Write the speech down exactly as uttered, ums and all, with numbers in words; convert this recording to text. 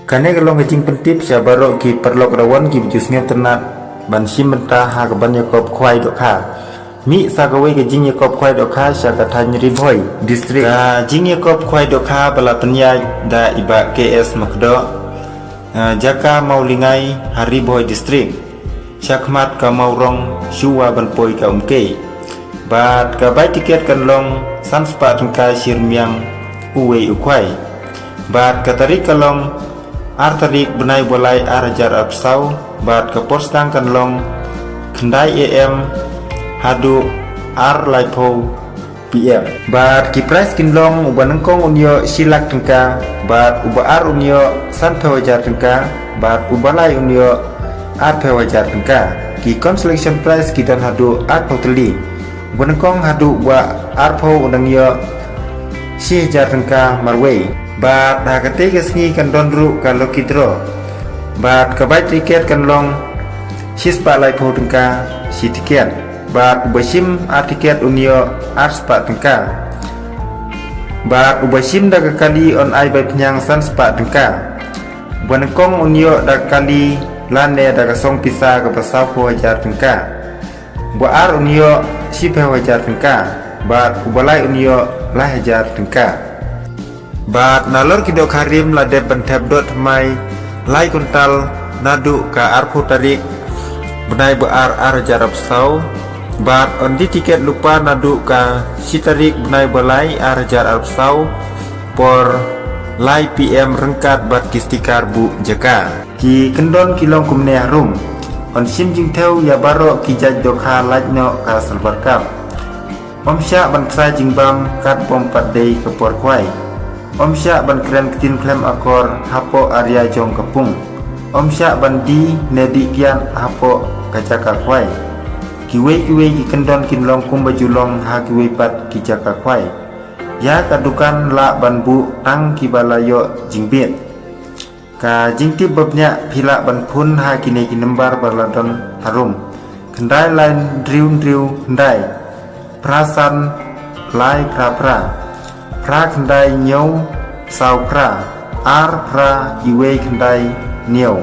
Kane ka long ka jingpyntip sha baroh ki paralok rawon kiba ju sngewtynnat ban shim bynta ha ka ban ïakop khwai dohkha. Mih sa kawei ka jingïakop khwai dohkha sha ka thaiñ Ri Bhoi District. Ka jingïakop khwai dohkha ba la pynïaid da i Bah K S Makdoh, eh, jaka Mawlingai ha Ri Bhoi District, sha khmat ka Mawrong shuwa ban poi ka Umkei. Bad ka bai tiket kan long san spah tyngka shi rmiang uwei u khwai. Bad ka tarik ka long ar tarik bnai ba lai ar hajar arphew saw. Bad ka por sdang kan long khyndai A M haduh ar laiphew P M. Bad ki prize kin long, uba nyngkong un ïoh shi lak tyngka, bad uba ar un ïoh sanphew hajar tyngka, bad uba lai un ïoh arphew hajar tyngka. Ki consolation prize ki don haduh arphew tylli. Uba nyngkong haduh uba arphew u dang ïoh shi hajar tyngka marwei. Bad ha katei ka sngi kan don ruh ka lucky draw. Bad ka bai tiket kan long shi spah laiphew tyngka shi tiket. Bad uba shim ar tiket un ïoh ar spah tyngka. Bad uba shim da ka kali un ai bai pynïang san spah tyngka. Uba nyngkong un ïoh da ka kali lane da ka song pisa kaba sawphew hajar tyngka. Uba ar un ïoh shiphew hajar tyngka. Bad uba lai un ïoh lai hajar tyngka. Bad nalor ki dohkha rim la dep ban thep doh thymmai lai kuntal naduh ka arphew tarik bnai ba ar ar hajar arphew saw. Bad un die tiket lypa naduh ka shi tarik bnai ba lai ar hajar arphew saw, por lai P M ryngkat bad ki sticker buh jaka. Ki kyndon ki long kumne harum. Un shim jingthew ïa baroh ki jait dohkha lait noh ka Silver Cup. Ym shah ban ksai jingbam kat bym pat dei ka por khwai. Ym shah ban kren ktien khlem akor hapoh area jong ka pung. Ym shah ban die ne die kiad hapoh ka jaka khwai. Kiwei kiwei ki kyndon kin long kumba ju long ha kiwei pat ki jaka khwai. Ïa ka dukan lah ban buh tang kiba la ïoh jingbit. Ka jingtip ba bniah phi lah ban phone ha kine ki number ba la don harum. Khyndai lai hynriew hynriew khyndai, phra san lai phra phra, phra khyndai hynñiew saw phra, ar phra iwei khyndai hynñiew.